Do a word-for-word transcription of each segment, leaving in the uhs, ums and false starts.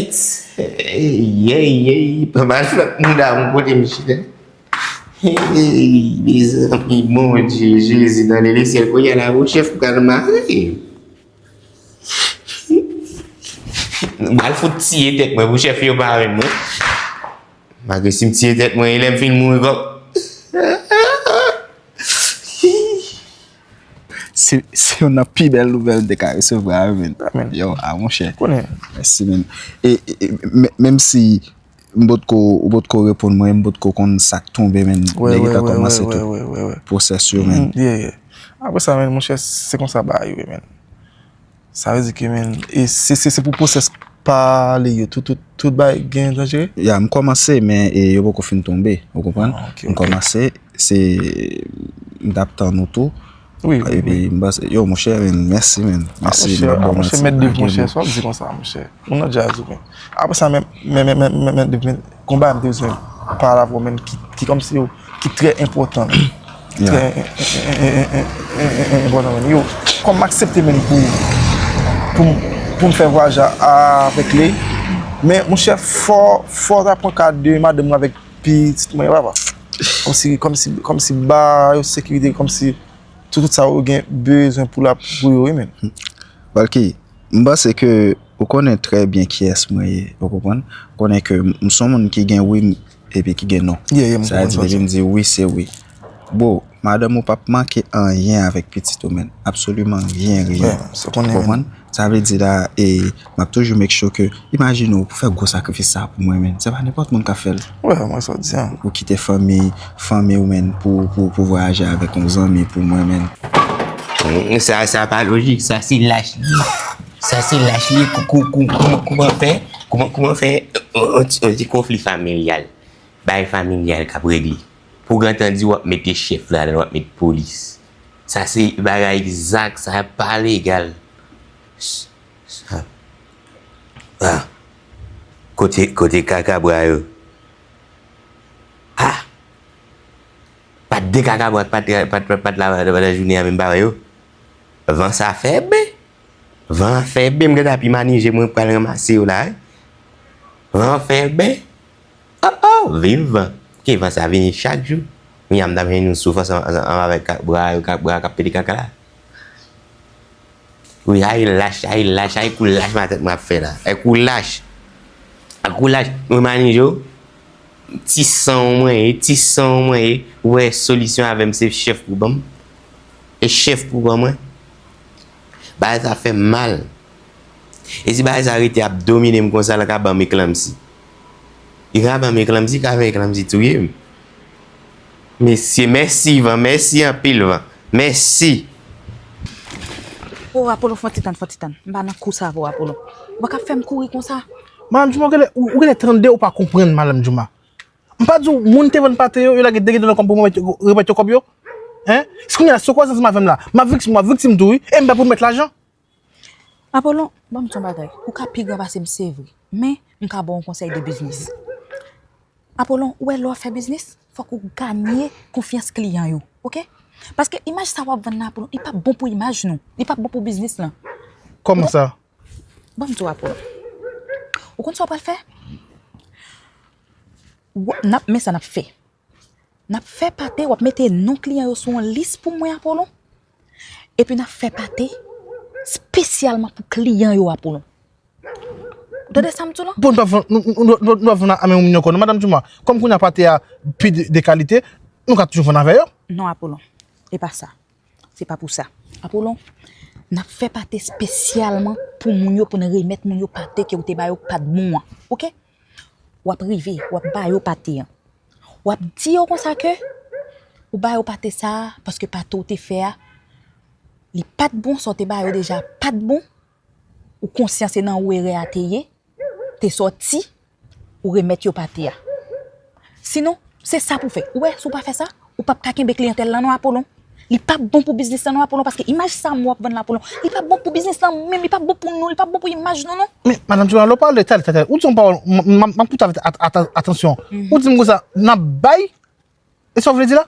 Yey, yey, pa mal flòt mouda m kote m chita. Hey, mezanmi, Bondye, Jezi, nan lè lesyèl, kounye a la, bon chèf, m pral mare. M pral fout tiye tèt mwen pou chèf yo pa wè mwen. Malgre si m tiye tèt mwen, e lè m fin mouri kòm. Se se youn nan pi bèl nouvèl m te ka resevwa wi, men. Amen. Yo, a monchè. Konnen. Mèsi, men. E, e, e, men- menm si m potko, ou potko reponn mwen, m potko konn sa k tonbe, men. Wè, Nèg wè, yo ta wè, kòmanse wè, tout wè, wè, wè. pwosès yo, men. Mm, yeah, yeah. Apre sa, men, monchè, se konsa bagay yo ye, men. Sa vle di ke, men, e se se se pou pwosès pale yo, tout, tout, tout bagay gen danje? Ya, m kòmanse, men e, yo poko fin tonbe, ou konprann? Ah, ok, M ok. Kòmanse, se, m t ap tann ou tou. Wi, wi, wi. Epi, m panse, yo, monchè, men, mèsi, men. Mèsi, Monchè, m ap ba w monchè, manti, mèt m Dave, lage monchè, men. sa w ap di konsa, monchè. Moun nan djaz ou, men. Apre sa, men, men, men, men, men, men, men, gon bagay m te bezwen pale avè w, men, ki, ki kòmsi yo, ki trè enpòtan, men. Ya. Trè enpòtan, men. Yo, kòm m aksepte, men, pou, pou, pou m fè vwayaj a, avèk li, men, monchè, fò, fò w ta pran ka de madanm mwen avèk pitit mwen, papa. Kòmsi, kòmsi, kòmsi ba yo sekirite, kòmsi tout, tout sa yo gen bezwen pou la pou yo, wi, men. Balki, m panse ke ou konnen trè byen kiyès mwen ye, ou konprann? Ou konnen ke m m se yon moun ki gen wi m- epi ki gen non. Yeah, yeah, m Sa vle konprann di, sa w depi di. M di wi, se wi. Bro, madanm ou p ap manke anyen avèk pitit ou, men. Absoliman ryen, ryen. Yeah, sa w konnen, Ou konprann? Sa vle di la, e, m ap toujou make sure ke, imajine w, pou fè gwo sakrifis sa pou mwen, men. Se pa nenpòt moun k ap fè l. Wè, mwen sa w di an. Ou kite fanmi, fanmi w, men, pou, pou, pou vwayaje avèk yon zanmi pou mwen, men. Mm, Sa, sa pa lojik, sa se lach li. Sa se lach li, kou- kou- kou- kouman, kouman fè, kouman, kouman fè, on, on ti- on ti konfli familyal, bay familyal k ap regle. Pou gentan di w ap mete chèf ladan, w ap mete polis. Sa se bagay egzak, sa pa legal. S- Sa, ah, kote, kote kaka bwa yo? Ah, pa t de kaka bwa, pa t, pa t, pa t, pa t la pandan jounen an, men m pa wè yo. Van sa fè byen. Van an fè byen, m gentan ap imanije mwen pral ranmase yo la, wi. Van an fè byen. Oh, oh, viv van. Ke van sa vini chak jou. Kounye a m t ap jwenn yon souf ansanm ansanm avèk kaka bwa yo, kaka bwa k ap pete kaka la. Wi, ay lach, ay lach, ay kou lach matant mwen ap fè la. Ay kou lach. Ay kou lach. Mwen manije w. Ti san w mwen ye, ti san w mwen ye. Ou wè solisyon avè m se chèf pou ban m. E chèf pou ban mwen. Bagay sa fè m mal. E si bagay sa rete ap domine m konsa, l ka ban m eklanmsi. Li ka ban m eklanmsi, ka fè eklanmsi touye m. Mesye, mèsi van, mèsi anpil van. Mèsi. O Apollo, fon ti tann, fon ti tann. M pa nan kou sa avè w, Apollo. Ou pa ka fè m kouri konsa. Madanm Jouma, ou genlè, ou, ou genlè tande ou pa konprann, Madanm Jouma. M pa di w moun te vann pate yo, yo lage de gede nan kòm pou remèt yo, remèt yo kòb yo? Hein? Si kounye a, si w kwaze ansanm avè m la, m ap viktim, w ap viktim tou, wi. E m pa pwomèt lajan. Apollo, ban m di w yon bagay. Ou ka pi gran pase m, se vre. Men, m ka ba w yon konsèy de biznis. Apollo, ou wè lè w ap fè biznis, fòk ou ganye konfyans kliyan yo, oke? Paske imaj sa w ap vann nan, Apollo, li pa bon pou imaj nou. Li pa bon pou biznis lan. Kòman sa? Ban m di w, Apollo. Ou konn sa w pral fè? W- N ap, men sa n ap fè. N ap fè pate, w ap mete non kliyan yo sou yon lis pou mwen, Apollo. Epi n ap fè pate espesyalman pou kliyan yo, Apollo. Ou tande sa m di w la? Bon, nou pa vann, nou, nou, nou, nou pa vann a men yon milyon kòb, non, Madanm Jouma. Kòm kounye a pate a pi de, de kalite, nou ka toujou vann avè yo. Non, Apollo. E pa sa. Se pa pou sa. Apollo, n ap fè pate espesyalman pou moun yo, pou n remèt moun yo pate ke w te ba yo pa t bon an. Oke? W ap rive, w ap ba yo pate an. W ap di yo konsa ke ou ba yo pate sa a paske pate w te fè a, li pa t bon, sa w te ba yo deja pa t bon, ou konsyan se nan ou erè a te ye, te sòti, ou remèt yo pate a. Sinon, se sa pou fè. Ou wè, si w pa fè sa, ou p ap ka kenbe kliyantèl lan non, Apollo. Li p ap bon pou biznis lan non, Apollo, paske imaj sa m w ap vann la, Apollo, li p ap bon pou biznis lan menm, li p ap bon pou nou, li p ap bon pou imaj nou non. Men, Madanm Jouma, lè w pale talè, talè, ou di yon pawòl, m, m, m, m ap koute avèk at- at- atansyon. Ou di m konsa, n ap bay, e sa w vle di la?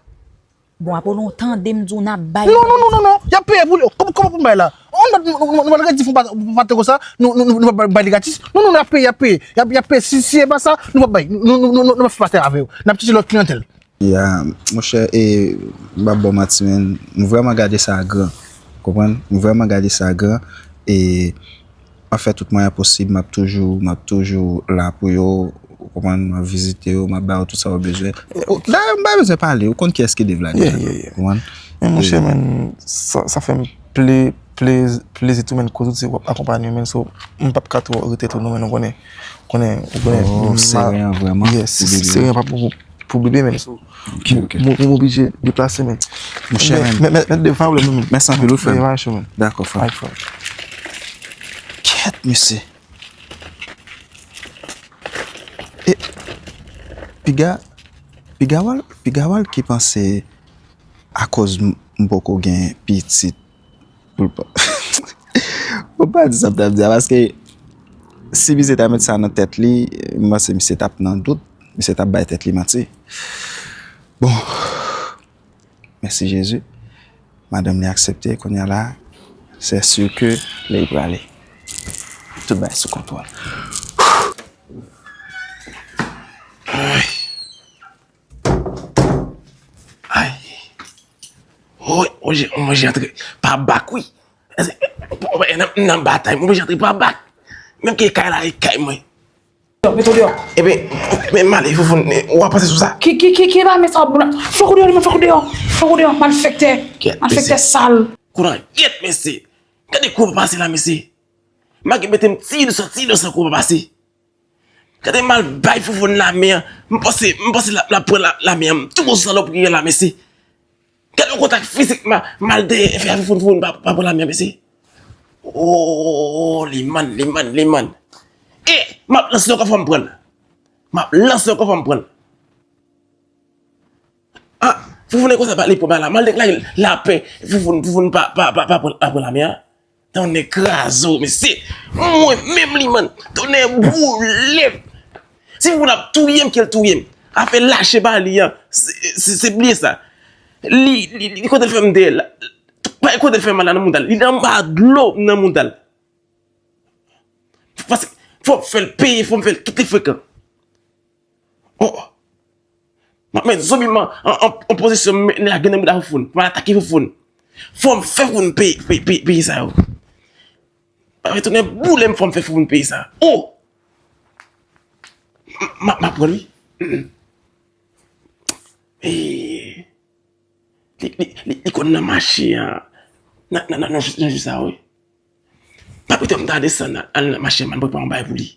Bon, Apollon, tande m di w n ap bay. Non, non, non, non, non. Y ap peye pou li. Kòman, kòman pou m bay la? On lòt, nou, nou, nou, nou pral redi fon pa, pa te konsa. Nou, nou, nou, nou pral bay li gratis. Non, non, non, y ap peye, y ap peye. Y ap, y ap peye. Si, si e pa sa, nou p ap bay. Nou, nou, nou, nou, nou p ap fè pastè avè yo. N ap chèche lòt kliyantèl. Ya, monchè, e, m p ap ba w manti, men, m vrèman gade sa a gran. Konprann? M vrèman gade sa a gran. E, m ap fè tout mwayen posib, m ap toujou, m ap toujou la pou yo, ou konprann, m ap vizite yo, m ap ba yo tout sa yo bezwen. Dayè, m pa bezwen pale, ou konn kiyès ki Dave la deja, ou konprann? Men monchè, men, sa, sa fè m ple-, plez-, plezi tou, men, koz ou di w ap akonpanye, men, so, m p ap ka twò rete tou, non, men, ou konnen, konnen, ou konnen, oh, sere an vrèman, yes, pou bebe. Sere an pa pou pou bebe, men. So, ok, ok. M, m, m oblije deplase, men. Monchè, men, men, men, men, men, pa pwoblèm, non, men. Mèsi anpil, wi, frè m. Dakò, frè m. Ay, frè m. Kèt, mesye. E, piga, piga w al, piga w al ki panse akoz m, m poko gen pitit, pou l pa. Bon, pa di sa m t ap di a, paske si misye ta met sa nan tèt li, m panse misye t ap nan dout, misye t ap bay tèt li manti. Bon, mèsi Jezi. Madanm li aksepte, kounye a la, c'est sûr que li prale. Tout bagay sou kontwòl. Ay. Ay. Woy, mwen je, mwen je antre pa bak, wi. Nan, nan batay, mwen je antre pa bak. Menm ke kay la, e kay mwen. Met ou deyò. Ebyen, men m ale, Foufoun, w ap panse sou sa. Ki, ki, ki, ki ba men sa w ap boule? Fòk ou deyò, li men fòk ou deyò. Fòk ou deyò, malfektè. Malfektè sal. Kouran, gyèt, mesye. Gade kou pase la, mesye. Magi mete m ti inosan, ti inosan kou pase. Gade m al bay Foufoun lame an. M panse, m panse l ap, l ap pran la, lame an. M tou gwo salopri an la, mesye. Gade yon kontak fizik m a, m al dèyè fè a Foufoun, Foufoun pa, pa pran lame an, mesye. Oh, Limann, Limann, Limann. E, m ap lanse yon kò fò m pran l. M ap lanse yon kò fò m pran l. Ah, Foufoun e konsa pa li pran la. M al deklare lapè. Foufoun, Foufoun pa, pa, pa, pa pran, pa pran lame an. Tonnè kraze w, mesye. Mwen menm Limann. Tonnè boule m. Si Foufoun ap touye m, ke l touye m. Afè lache pa li an, se, se, se bliye sa. Li, li, li kote l fè m dèyè la. Pa kote l fè m la nan mouda l. Li anba dlo nan mouda l. Paske fò m fè l peye, fò m fè l kite frekan. Oh! M ap met zonbi m an, an, an, an pozisyon, m lage nan mouda Foufoun. M al atake Foufoun. Fò m fè Foufoun peye, peye, peye, peye sa yo. Pa retounen boule m, fò m fè Foufoun peye sa. Oh! M, m, m ap pran l, wi. Eh. Li, li, li, li konn nan mache an. Nan, nan, nan, nan, nan jou sa, wi. M ap rete m ta desann al, al nan mache an, m al prepare yon bagay pou li.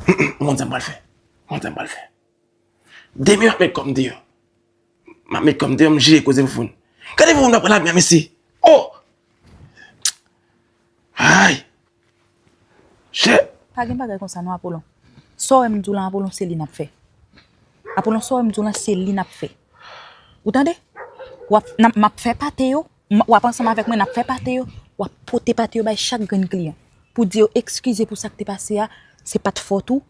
M konn sa m pral fè. M konn sa m pral fè. Demen m ap met kò m deyò. M ap met kò m deyò, m jere koze Foufoun. Gade Foufoun ap pran lame a, mesye. Oh! Ay! Chè! Pa gen bagay konsa non, Apollon. Sa w wè m di w lan, Apollon, se li n ap fè. Apollon, sa w wè m di w lan, se li n ap fè. Ou tande? W ap, n ap, m ap fè pate yo, m, w ap ansanm avèk mwen, n ap fè pate yo, w ap pote pate yo bay chak grenn kliyan. Pou di yo eskize pou sa k te pase a, se pa t fòt ou,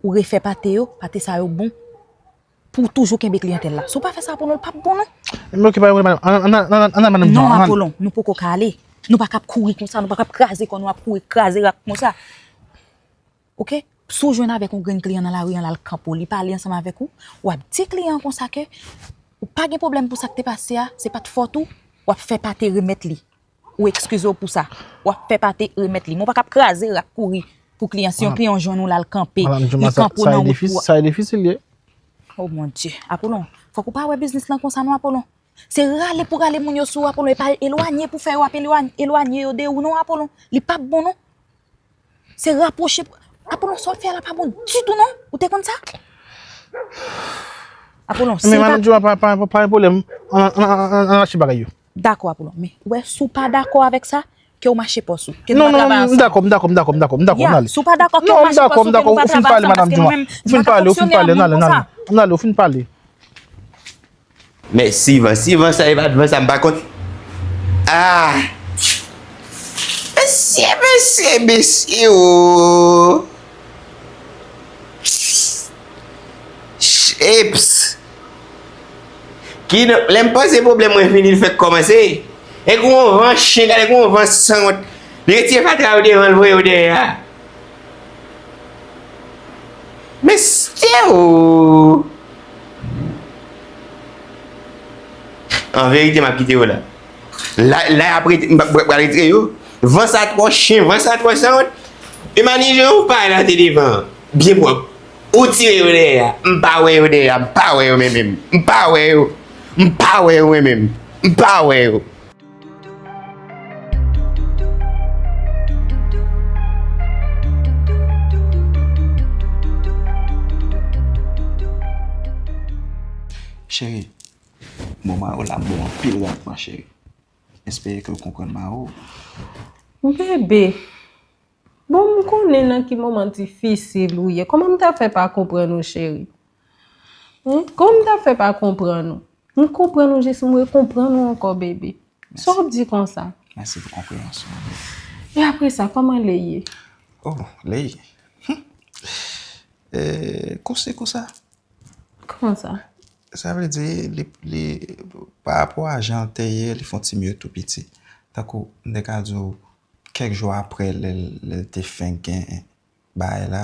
ou refè pate yo, pate sa yo bon. Pou w toujou kenbe kliyantèl la. Si w pa fè sa, Apollon, l p ap bon, non. Men oke, pa gen pwoblèm, madanm. Ann, ann, ann, ann, ann, madanm Jean, non, ann. Apollon, nou poko ka ale. Nou pa ka ap kouri konsa, nou pa ka ap kraze kò nou, ap kouri kraze rak konsa. Oke? Si w jwenn avèk yon grenn kliyan nan lari an, l al kanpe w, li pale ansanm avèk ou, w ap di kliyan an konsa ke ou pa gen pwoblèm pou sa k te pase a, se pa t fòt ou, w ap fè pate remèt li. Ou eskize w pou sa. W ap fè pate remèt li. Men w pa ka ap kraze rak kouri pou kliyan. Si yon kliyan w jwenn ou la, l kanpe, li kanpe w nan wout pou. Sa e difisil, ye. Oh mon Dieu. Apollon, fòk ou pa wè biznis lan konsa non, Apollon. Se rale pou rale moun yo sou ou, Apollon. E pa elwanye pou fè yo ap elwanye, elwanye yo de ou non, Apollon. Li p ap bon non. Se rapwoche. Apollon, sa w ap fè a la pa bon ditou non. Ou te konn sa? Apollon, si li pa. Men madanm Jouma, pa, pa, pa gen pwoblèm. Ann, ann, ann, ann, ann achte bagay yo. Dakò, Apollon. Men, ou wè, si w pa dakò avèk sa, ke w mache pòs ou. Ke nou pa travay ansanm. Non, non, non, m dakò, m dakò, m dakò, m dakò, m dakò, ann ale. Si w pa dakò, ke w mache pòs ou, ke nou pa travay ansanm, paske nou menm, nou pa ka fonksyone ak moun konsa. Ann ale, ou fin pale, ann ale, ann ale, ou fin pale. Men sivan, sivan sa, e pa t van sa, m pa konn. Ah! Mesye, mesye, mesye, oh! Chips! Ki, lè m panse pwoblèm mwen fini, li fèk kòmanse. E gon van chen, gade gon van sanwont. Li retire fatra yo devan, l voye yo dèyè a. Mesye o! An verite, m ap kite yo la. La, la apre, m ap pral retire yo. Van sa twò chen, van sa twò sanwont. Imajine yon pay la te devan. Byen pwòp. Ou tire yo dèyè a. M pa wè yo dèyè a. M pa wè yo menm menm. M pa wè yo. M pa wè yo mwen menm. M pa wè yo. Cheri, bon, Maro la bon anpil rad, ma cheri. Espere ke w konprann Maro. Bebe, bon, m konnen nan ki moman difisil ou ye. Kòman m ta fè pa konprann ou, cheri? Hen? Kòman m ta fè pa konprann ou? M konprann ou jis m rekonprann ou ankò, bebe. Sa w ap di konsa? Mèsi pou konpreyansyon w. E apre sa, kòman Ley ye? Oh, Ley. Hmm. Eh, konsa, konsa. Kòman sa? Sa vle di, li, li, pa rapò a jan l te ye, li fè yon ti mye tou piti. Tankou, m te ka di w, kèk jou apre, lè, lè l te fenk gen bagay la.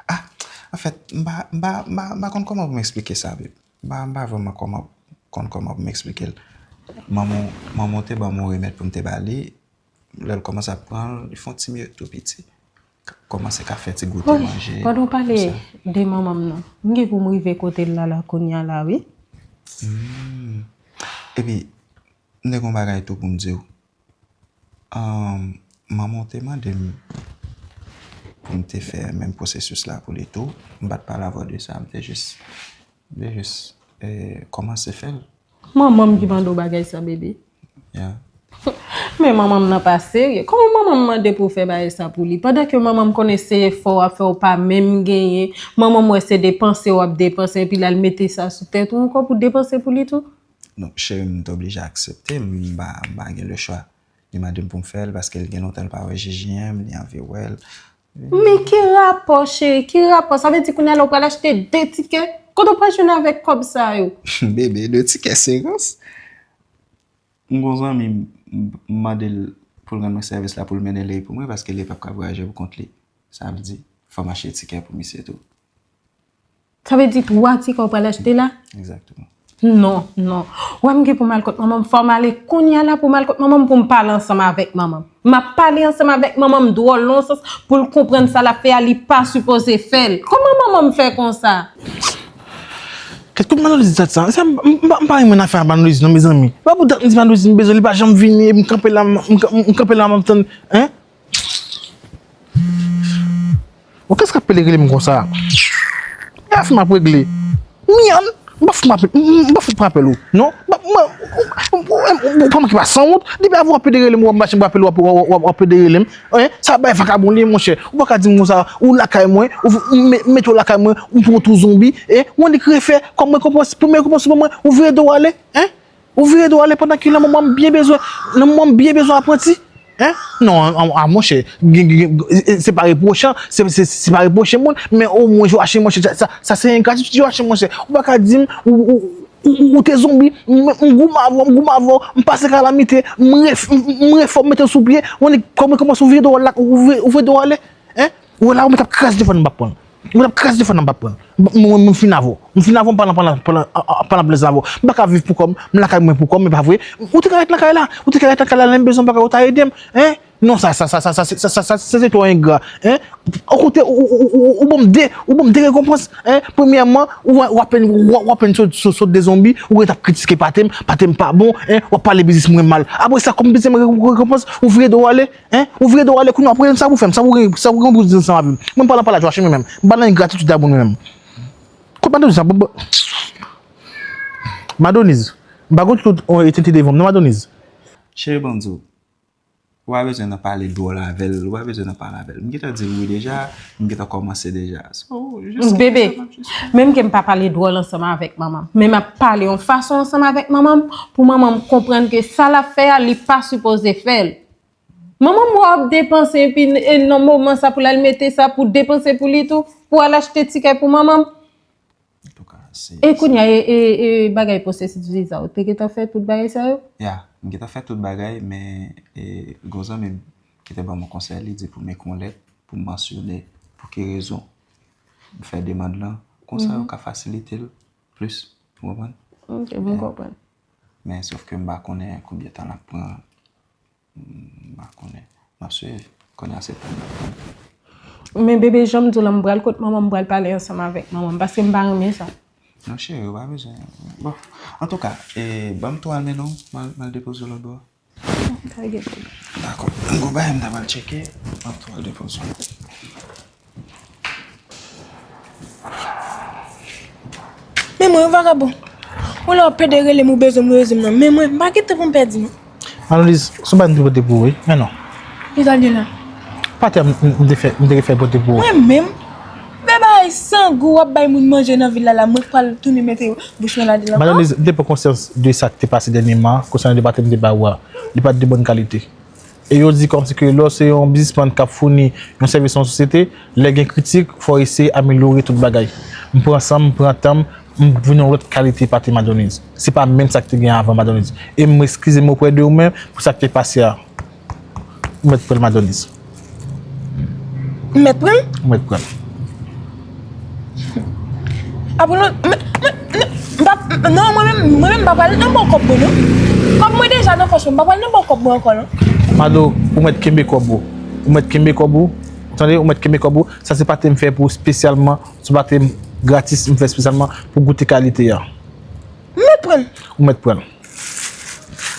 Ah, anfèt, m pa, m pa, m pa, m pa konn kòman pou m eksplike sa, babe. M pa, m pa vrèman kòman, konn kòman pou m eksplike l. Manman, manman w te ban m yon remèd pou m te ba li. Lè l kòmanse ap pran l, li fè yon ti mye tou piti. K-, kòmanse ka fè ti goute manje. Pandan w pale de manman m nan, m gen pou m rive kote l la, la, kounye a la, wi. Hmm. Epi, m te gen yon bagay tou pou m di w. Ahn, manman w te mande m pou m te fè menm pwosesis la pou li tou. M pa t pale avè w de sa, m te jis, m te jis, eh, kòmanse fè l. Manman m ki mande w bagay sa, bebe? Yeah. Men manman m nan pa serye. Kòman manman m mande pou w fè bagay sa pou li? Pandan ke manman m konnen se efò w ap fè, ou pa menm genyen. Manman m wè se depanse w ap depanse, epi l al mete sa sou tèt ou ankò pou depanse pou li tou. Non, cheri m, m te oblije aksepte, m pa, m pa gen lechwa. Li mande m pou m fè l paske l gen lontan l pa wè Jiji, li anvi wè l. Men ki rapò, cheri, ki rapò? Sa vle di kounye a la ou pral achte de tikè? Kote w pral jwenn avèk kòb sa yo? Bebe, de tikè se rans. M gon zanmi m, m mande l pou l rann mwen sèvis la pou l mennen Ley pou mwen paske Ley p ap ka vwayaje pou kont li. Sa vle di, fò m achte tikè pou misye tou. Sa vle di twa tikè w pral achte la? Egzakteman. Non, non. Wè m gen pou m al kot manman m, fò m ale kounye a la pou m al kot manman m pou m pale ansanm avèk manman m. M ap pale ansanm avèk manman m dwòl nan yon sans pou l konprann sa l ap fè a, li pa sipoze fè l. Kòman manman m fè konsa? Kèt kout Manolizin sa, sa, m, m, m pa, m pa renmen afè a Manolizin non, mezanmi. Pa pou dat m di Manolizin m bezwen, li pa janm vini, m kanpe la, m, m, m kanpe la, m ap tann, hein? Bon, kiyès k ap pede rele m konsa? E afè m ap regle. Miann, m pa fout m ap, m, m, m pa fout pran apèl ou. Non? M pa, m, ou, ou, ou, ou, ou kòman ki pa sanwont? Depi avan w ap pede rele m, w ap mache, m ap apele w, w ap, w ap, w ap pede rele m. Hein? Sa bay vakabon li ye, monchè. Ou pa ka di m konsa, ou lakay mwen, ou, ou me-, mete w lakay mwen, ou pran tou zonbi, hein? Ou annik refè, kòm rekonpans, premye rekonpans pou mwen, ou vire do w ale, hein? Ou vire do w ale pandan ke nan moman m byen bezwen, nan moman m byen bezwen apranti. Hein? Non, a, a, a, monchè, gen, gen, gen, e, e, se pa repwoche, se, se, se pa repwoche moun, men omwen Joachim, monchè, sa, sa, sa se engratitid Joachim, monchè. Ou pa ka di m, ou, ou, ou, ou, ou te zonbi, m, m goumen avè w, m goumen avè w, m pase kalamite, m ref-, m, m, m refè w, m mete w sou pye, ou annik kòm rekonpans ou vire do w ale, ou vire, ou vire do w ale. Hein? Ou wè la, ou mèt ap kraze telefòn nan, m p ap pran l. Ou mèt ap kraze telefòn nan, m p ap pran l. M, m, m, m fin avè w. M fin avè w, m pa nan, pa nan, pa nan, pa nan plèz avè w. M pa ka viv pou kò m, m lakay mwen pou kò m, e pa vre? Ou te ka ret lakay la. Ou te ka ret lakay la, lè m bezwen bagay, ou ta ede m. Hein? Non, sa, sa, se twò engra. Hein? Okontrè, ou, ou, ou, ou, ou ban m de, ou ban m de rekonpans. Hein? Premyèman, ou, ou apèn, ou, ou apèn sot, sot, sot de zonbi, ou ret ap kritike pate m, pate m pa bon, hein? W ap pale biznis mwen mal. Apre sa, kòm dezyèm re-, rekonpans, ou vire do w ale. Hein? Ou vire do w ale kounye a, ou pran sa pou fè m, sa pou gen, sa pou gen pou di ansanm avè m. Mwen m pa nan pale ak Joachim mwen menm. M pa nan engratitid avè w mwen menm. Kot Madoniz sa? Bon, bon. Madoniz. M pa gon tout, on, etenti devan m, non, Madoniz. Cheri, ban m di w, ou pa bezwen nan pale dwòl avè l, ou pa bezwen nan pale avè l. M gentan di l wi deja, m gentan kòmanse deja. So, jis kite sa, m ap jis fè. Bebe, menm ke m pa pale dwòl ansanm avèk manman m, men m ap pale yon fason ansanm avèk manman m, pou manman m konprann ke sa l ap fè a, li pa sipoze fè l. Manman m wè w ap depanse, epi e nan moman sa pou l al mete sa pou depanse pou li tou, pou al achte tikè pou manman m. Antouka, E kounye a, e, e, e bagay pwosesis viza, ou te gentan fè tout bagay sa yo? Ya, m gentan fè tout bagay, men e, gon zanmi m ki te ban m yon konsèy, li di pou m ekri yon lèt, pou m mansyone pou ki rezon m fè demann lan. Konsa, yo ka fasilite l plis, ou konprann? Ok, m konprann. Men sòf ke m pa konnen konbyen tan l ap pran. M pa konnen. M ap swiv. Kounye a se tan. Men bebe, jan m di w la, m pral kot manman m, m pral pale ansanm avèk manman m, paske m pa renmen sa. Non, cheri, ou pa bezwen. Bon, antouka, e, ban m tou al mennen w, m al, m al depoze w lòt bò. Dakò. M gon bagay m ta pral tcheke, m ap tou al depoze w. Men mwen, vagabon. Ou la w ap pede rele m, ou bezwen m, ou bezwen m nan. Men mwen, m pa gen tan pou m pèdi, non. Annelise, se yon bagay m te pote pou ou, wi. Men non. Ki sa l ye la? Patè m, m, m te fè, m te fè pote pou ou. Mwen menm? Fè bagay san gou, w ap bay moun manje nan vil la, la, mwen k pral tounen mete bouch mwen ladan l ankò. Annelise, m te pran konsyans de sa k te pase dènyèman, konsènan de patè m te ba ou a. Li pa t de bòn kalite. E yo di kòmsi ke lè w se yon biznismann k ap founi yon sèvis nan yon sosyete, lè gen kritik, fò w eseye amelyore tout bagay. M pran san m, m pran tan m, m vin yon lòt kalite patè Madonise. Se pa menm sa k te gen avan Madonise. E m eskize m oprè de ou menm pou sa k te pase a. Ou mèt pran l Madonise. M mèt pran l? Ou mèt pran l. Apollo, m, m, m, m pa, m, non, mwen menm, mwen menm m pa pral nan bon kòb mwen, non. Kòb mwen deja nan pòch mwen, m pa pral nan bon kòb mwen ankò, non. Mado, ou mèt kenbe kòb ou. Ou mèt kenbe kòb ou. Ou tande, ou mèt kenbe kòb ou. Sa se patè m fè pou ou espesyalman. Se patè m gratis m fè espesyalman pou goute kalite a. M mèt pran l. Ou mèt pran l.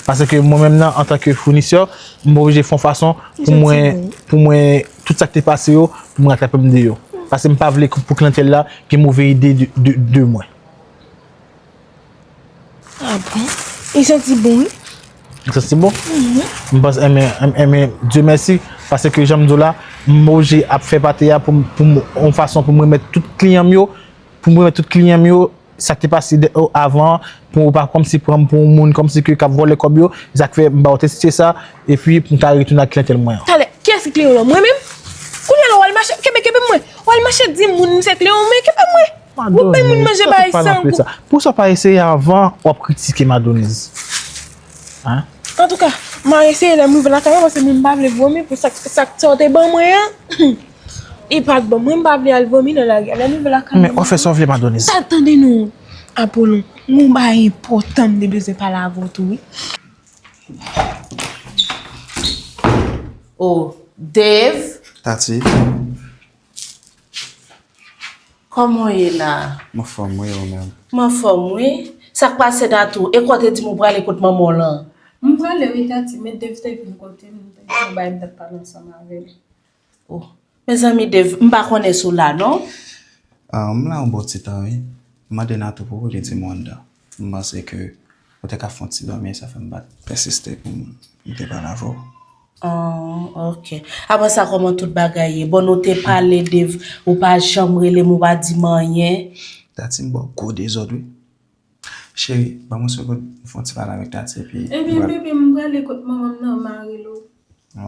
Paske mwen menm nan, antanke founisè, m oblije fè yon fason pou mwen, pou mwen, tout sa k te pase yo, pou mwen ratrape m de yo. Paske m pa vle pou kliyantèl la gen move ide de, de, de mwen. Ah bon? Li santi bon, wi. Li santi bon? M panse, enben, enben, Dye mèsi, paske jan m di w la, m oblije ap fè patè a pou m, pou m, yon fason pou m remèt tout kliyan m yo, pou m remèt tout kliyan m yo, sa k te pase de, o, avan, pou w pa kòmsi pran m pou yon moun kòmsi ke k ap vòlè kòb yo, sa k fè m ba w tèt se sa, epi pou m ka retounen ak kliyantèl mwen an. Talè, kiyès ki kleyon lan? Mwen menm? Kounye a la, w al mache, kenbe, kenbe mwen. W al mache di moun m se kleyon, men kenbe mwen. W ap bay moun manje bay san gou. Pou sa w pa eseye avan, w ap kritike Madonise. Hein? Antouka, m a eseye lè m rive lakay mwen, paske m pa vle vomi pou sa, sa, sa w te ban mwen an. Li pa t bon. Mwen, m pa vle al vomi nan lari a. Lè m rive lakay mwen. Men w ap fè sa w vle, Madonise. Sa, tande non, Apollon. Gon bagay enpòtan m te bezwen pale avè w tou, wi. Oh, Dave. Tati. Kòman w ye la? M anfòm, wi, ou menm? M anfòm, wi. Sa k pase, Tatou? E kò w te di m ou prale kot manman w lan? M prale, wi, Tati, men Dave te vin kote m, nou te gen yon bagay m t ap pale ansanm avè l. Oh, mezanmi, Dave, m pa konnen si w la, non. Ah, m la yon bon ti tan, wi. M mande Natou pou li di m ou anndan. M panse ke ou te ka fè yon ti dòmi, sa fè m pa t pèsiste pou m, m te pale avè w. Oh, ok. Apre sa, kòman tout bagay ye? Bon, nou te pale, Dave, ou pa janm rele m, ou pa di m anyen. Tati, m ba w gwo dezòd, wi. Cheri, ban m yon segonn, m fè yon ti pale avèk Tati, epi... Ebyen, bebe, m prale kot manman m nan, m a rele w.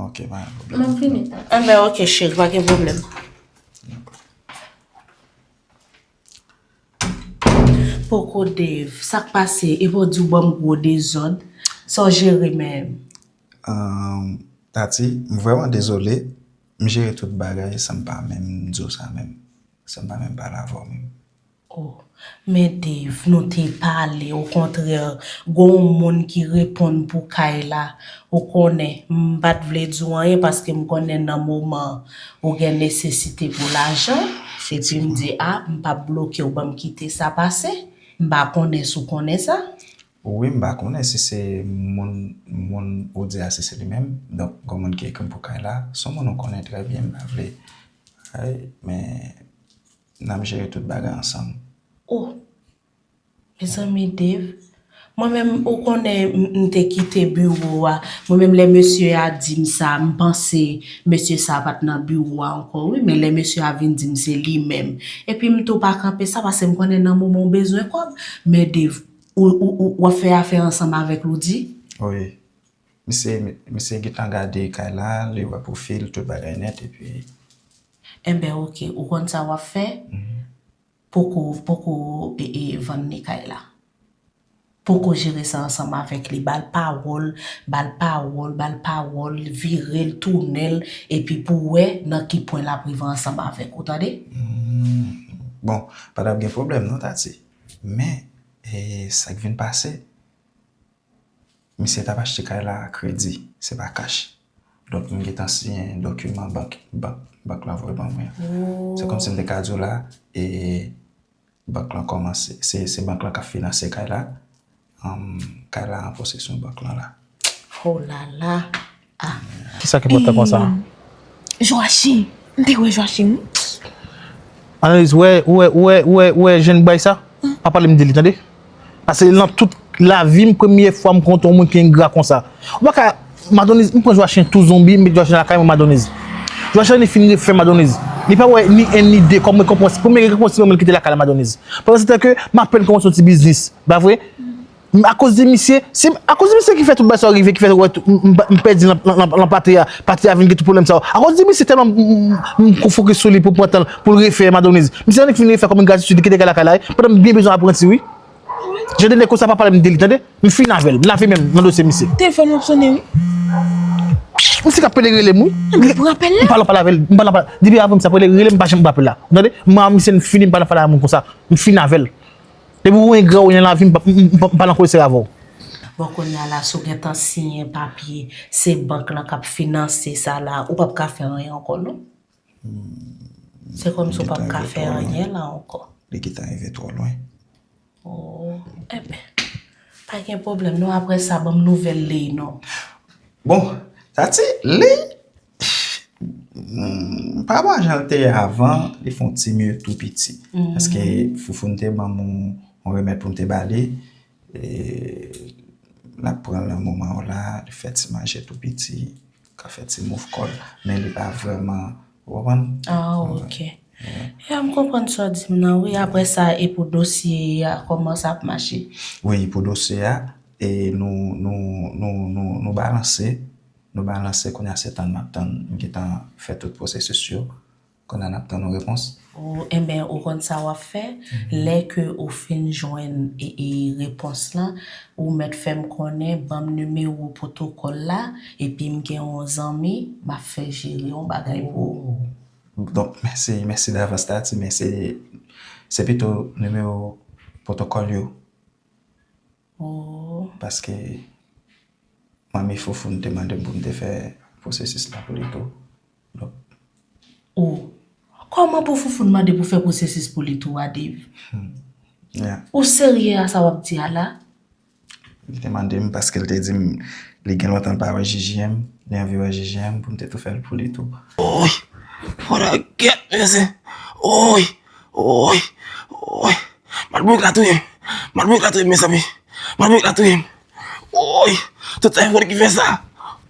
Ok, pa gen pwoblèm. M ap vini, Tati. Enben, ok, cheri, pa gen pwoblèm. Poko Dave, sa k pase? Epi w di w ban m gwo dezòd. Sa w jere menm? Ahn, Tati, m vrèman dezole. M jere tout bagay san m pa menm di w sa menm. San m pa menm pale avè w menm. Oh, men Dave, nou te pale, okontrè, gon yon moun ki reponn pou kay la. Ou konnen, m pa t vle di w anyen paske m konnen nan moman an, ou gen nesesite pou lajan. Epi m di, a, m p ap bloke w, ban m kite sa pase. M pa konnen si w konnen sa. Wi, m pa konnen si se moun, moun ou di a, si se li menm. Donk, gon moun ki ekri m pou kay la. Se yon moun ou konnen trè byen, m pa vle. Ay, men n ap jere tout bagay ansanm. Oh, mezanmi, Dave. Mwen menm, ou konnen, m, m te kite biwo a. Mwen menm, lè mesye a di m sa, m panse mesye sa pa t nan biwo a ankò, wi. Men lè mesye a vin di m se li menm. Epi m tou pa kanpe sa, paske m konnen nan moman w bezwen kòb. Men Dave, ou, ou, ou, w ap fè afè ansanm avèk Loudy? Wi. Misye, misye gentan gade kay la, li wè pwofil, tout bagay nèt, epi... Enben, ok. Ou konn sa w ap fè? Mhm. poko, poko e, e, vann li kay la. Poko jere sa ansanm avèk li. Ba l pawòl, ba l pawòl, ba l pawòl, vire l, tounen l, epi pou w wè nan ki pwen l ap rive ansanm avèk ou, tande? Hmm. Bon, pa t ap gen pwoblèm non, Tati. Men, e, sa k vin pase, misye t ap achte kay la a kredi, se pa kach. Donk, m gentan siyen dokiman bank, bank, bank lan voye ban mwen an. Se kòmsi m te ka di w la, e, bank lan kòmanse, se, se bank lan k ap finanse kay la. Kay la an posesyon bank lan la. Oh la la. Ah. Kisa ki enpòtan konsa? Joachim, m te wè Joachim. Analiz, ou wè, ou wè, ou wè, ou wè, ou wè jèn bay sa? Pa pale m de li, tande? Paske nan tout lavi m, premye fwa m kontre yon moun ki engra konsa. Ou pa ka, Madoniz, m pran Joachim tou zonbi, m met Joachim lakay mwen Madoniz. Joachim li fin refè Madoniz. Li pa wè ni en ni de kòm rekonpans. Premye rekonpans li ban mwen, l kite lakay la Madoniz. Pandan se tan ke m apèn kòmanse yon ti biznis. Pa vre? Akoz de misye, se akoz de misye ki fè tout bagay sa yo rive, ki fè m pèdi nan pati a, pati a vin gen tout pwoblèm sa yo. Akoz de misye tèlman m fokis sou li pou pran tan pou l refè Madoniz. Misye annik fin refè kòm gratitid, li kite kay lakay la wi. Pandan m byen bezwen apranti wi. Jan de nèg konsa pa pale m de li tande. M fini avè l. M lave men m nan dosye misye. Telefòn mwen ap sonnen wi. Misye k ap pede rele m wi. Ann pran apèl la. M pa nan pale avè l. M pa nan pale. Depi avan misye ap rele, rele m pa janm pran apèl la. Tande? M a misye m fini m pa nan pale a moun konsa. M fini avè l. Depi ou engra ou nan lavi m pa nan kolesè avè w. Bon kounye a la si w gentan siyen papye se bank lan k ap finanse sa la ou p ap ka fè anyen ankò non. Se kòmsi w p ap ka fè anyen la ankò. Li gentan rive twò lwen. Oh, enben, pa gen pwoblèm non, apre sa ban m nouvèl Ley non. Bon, Tati, Ley, pa bò jan l te ye avan, li fè yon ti mye tou piti. Paske Foufoun te ban m yon remèd pou m te ba li, l ap pran l nan moman w la, li fè ti manje tou piti, ka fè ti move kò l, men li pa vrèman, ou konprann? Ah, ok. Ya, m konprann sa w di m nan wi. Apre sa, e pou dosye a, kòman sa ap mache? Wi, pou dosye a, e nou, nou, nou, nou, nou balanse, nou balanse, kounye a se tann m ap tann, m gentan fè tout pwosesis yo, kounye a n ap tann yon repons. Ou, enben, ou konn sa w ap fè, lè ke ou fin jwenn e, e, repons lan, ou mèt fè m konnen, ban m nimewo pwotokòl la, epi m gen yon zanmi, m ap fè jere yon bagay pou ou. Donk, mèsi, mèsi davans Tati, men se, se pito nimewo pwotokòl yo. Oh. Paske manmi Foufoun te mande m pou m te fè pwosesis la pou li tou. Donk. Oh. Kòman pou Foufoun mande pou fè pwosesis pou li tou a, Dave? Hmm. Yeah. Ou serye a sa w ap di a la? Li te mande m paske l te di m li gen lontan l pa wè J J M, li anvi wè J J M pou m te tou fè l pou li tou. Woy! Fòdè gèt mesye! Woy! Woy! Woy! Malbourik la touye m! Malbourik la touye m, mezanmi! Malbourik la touye m! Woy! Tout sa e moun ki fè sa!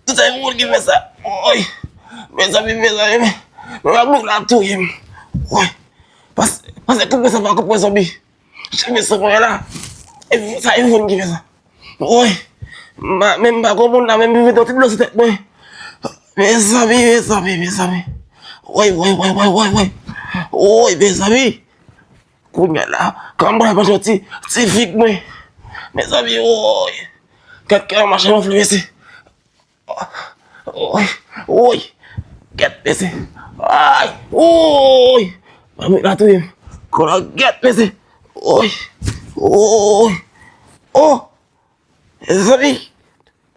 Tout sa e moun ki fè sa! Woy! Mezanmi, mezanmi, men malbourik la touye m! Woy! Pase, pase koupe sa pa koupe zonbi! Cheve sou mwen la. E sa e moun ki fè sa. Woy. Men m pa konprann la menm vide yon ti dlo sou tèt mwen. Mezanmi, mezanmi, mezanmi. Woy, woy, woy, woy, woy, woy. Woy, mezanmi. Kounye a la, kòman m pral manje yon ti, ti fig mwen. Mezanmi, woy. Gad kè m ap mache gonfle mesye. Woy, woy, gèt mesye. Ay, woy. Manmi la touye m. Kola gèt mesye. Woy, woy. Oh. Mezanmi.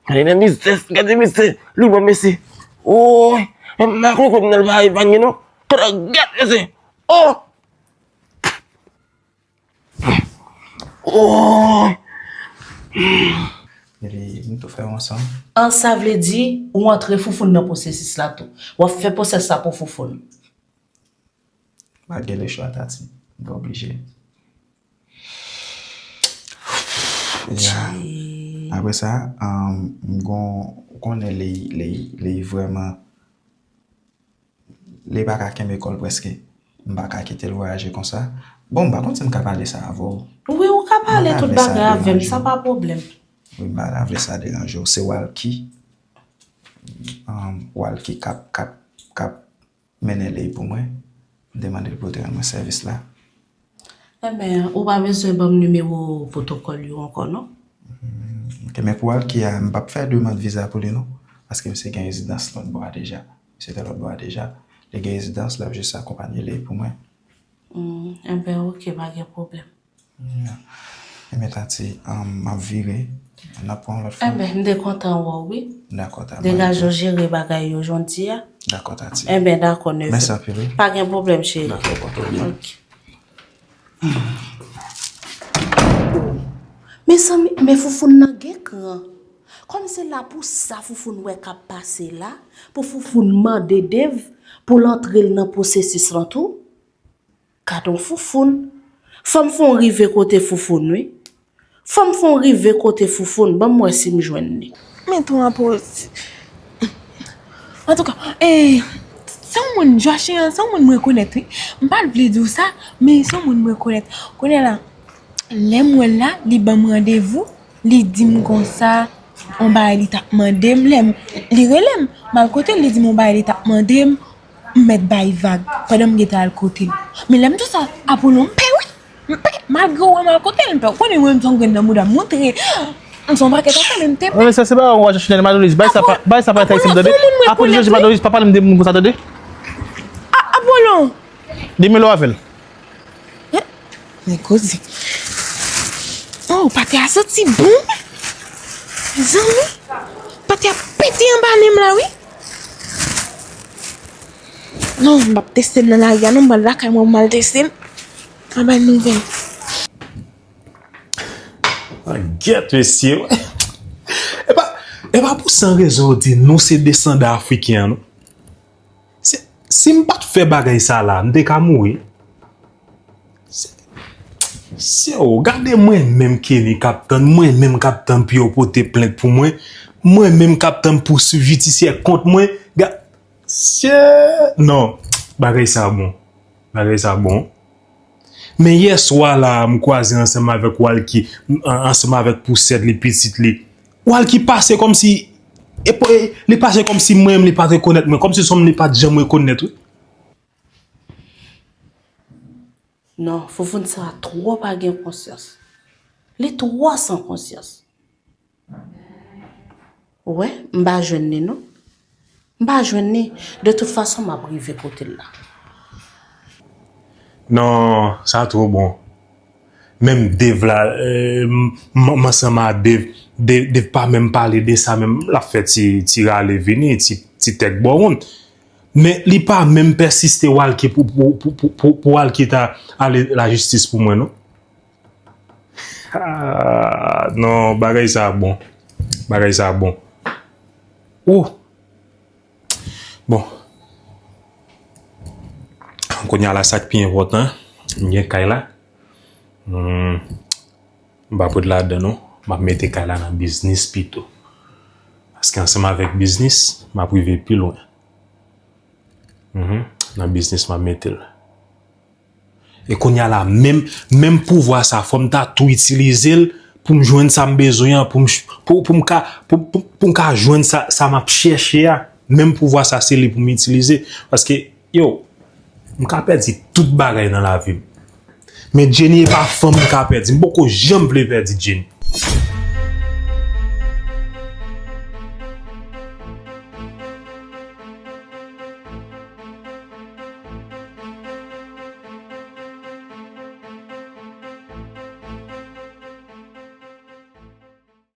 Gade nan mizè, gade mizè. Li bon mesye. Woy. Menm makro kòm nan l pa epanye non. Kola gèt mesye. Oh. Oh! Epi, nou tou fè yo ansanm. An sa vle di, ou antre Foufoun nan pwosesis la tou. W ap fè pwosès la pou Foufoun. M pa gen lechwa, Tati. M te oblije. Ya. Apre sa, m gon, ou konnen li, li, li vrèman Li pa ka kenbe kò l prèske. M pa ka kite l vwayaje konsa. Bon, m pa konn si m ka pale sa avè w. Wi, ou ka pale tout bagay avè m, sa pa pwoblèm. Wi, m pa ta vle sa deranje w. Se Walky. Walky k ap, k ap, k ap mennen Ley pou mwen. M te mande l pou l te rann mwen sèvis la. Enben, ou pa bezwen ban m nimewo pwotokòl yo ankò, non? Ok, men pou Walky a, m p ap fè demann viza pou li, non. Paske misye gen rezidans lòt bò a deja. Misye te lòt bò a deja. Li gen rezidans, l ap jis akonpanye li pou mwen. Hmm, enben, ok, pa gen pwoblèm. Enben, Tati, um, m ap vire. N ap pran yon lòt fwa. Enben, m te kontan wè w, wi. Dakò, Tati. Degaje w jere bagay yo jodi a. Dakò, Tati. Enben, dakò, neve. Mèsi anpil, wi. Pa gen pwoblèm, cheri. Dakò, pòte w byen. Ok. Mezanmi, men Foufoun nan gen kran. Kòm se la pou sa Foufoun wè k ap pase la, pou Foufoun mande Dave pou l antre l nan pwosesis lan tou. Gad on Foufoun. Fò m fè w rive kote Foufoun, wi. Fò m fè w rive kote Foufoun, ban m wè si m jwenn li. Men tou an poz. Antouka, eh, se yon moun, Joachin an, se yon moun m rekonèt, wi. M pa t vle di w sa, men se yon moun m rekonèt. Kounye a la, lè m wè l la, li ban m randevou, li di m konsa, on bagay li t ap mande m, lè m, li rele m, m al kote l, li di m on bagay li t ap mande m, m mèt bay vag, pandan m gentan al kote l. Men lè m di w sa, Apollo, m pè, wi. M pè, malgre w wè m al kote l, m pè. Ou konnen mwen, m se yon grenn nan mouda, m montre. M se yon pakèt afè, men m te pè. Wi, sa se pa yon waj chanèl Madolis. Bay sa pa, bay sa pa Apollo, se yon moun mwen rekonèt, wi. Apollo, Madolis, pa pale m de moun konsa, tande? A, Apollo. Demelo avè l. Men koze. Oh, pate a santi bon. Mezanmi. Pate a pete anba nen m la, wi. Non, m p ap teste l nan lari a, non, m pral lakay mwen pou m al teste l. Mwen bay nouvèl. Ah, gyèt, mesye. E pa, e pa pou san rezon yo di nou se desandan afriken an, non. Si, si m pa t fè bagay sa la, m te ka mouri. Se, se, oh, gade mwen menm Kenny k ap tann, mwen menm k ap tann pou yo pote plent pou mwen, mwen menm k ap tann pouswiv jidisyè kont mwen. Ga-, se, non, bagay sa bon. Bagay sa bon. Men yè swa la, m kwaze ansanm avèk Walky, an-, ansanm avèk Pousèt li, pitit li. Walky pase kòmsi, e, e, li pase kòmsi mwen menm li pa t rekonèt mwen, kòmsi se yon moun li pa t janm rekonèt, wi. Non, Foufoun sa twò pa gen konsyans. Li twò san konsyans. Ou wè, m pa jwenn li non. M pa jwenn li. De tout fason, m ap rive kote l la. Non, sa twò bon. Menm Dave la, eh, m, m, m ansanm a Dave, Dave, Dave pa menm pale de sa menm, l ap fè ti, ti rale vini, ti, ti tèk bò wont. Men li pa menm pèsiste Walky pou, pou, pou, pou, pou, pou Walky ta ale lajistis pou mwen, non. Ah, non, bagay sa bon. Bagay sa bon. Ou. Bon. Kounye a la, sa k pi enpòtan, m gen kay la. Hmm, m pa pot ladan non. M ap mete kay la nan biznis pito. Paske ansanm avèk biznis, m ap rive pi lwen. Mhm. Nan biznis, m ap mete l. E kounye a la, menm, menm pouvwa sa, fò m ta tou itilize l pou m jwenn sa m bezwen an, pou m ch-, pou, pou m ka, pou, pou, pou m ka jwenn sa, sa m ap chèche a. Menm pouvwa sa, se li pou m itilize. Paske, yo, m ka pèdi tout bagay nan lavi m. Men Jenny e pa fanm m ka pèdi. M poko janm vle pèdi Jenny.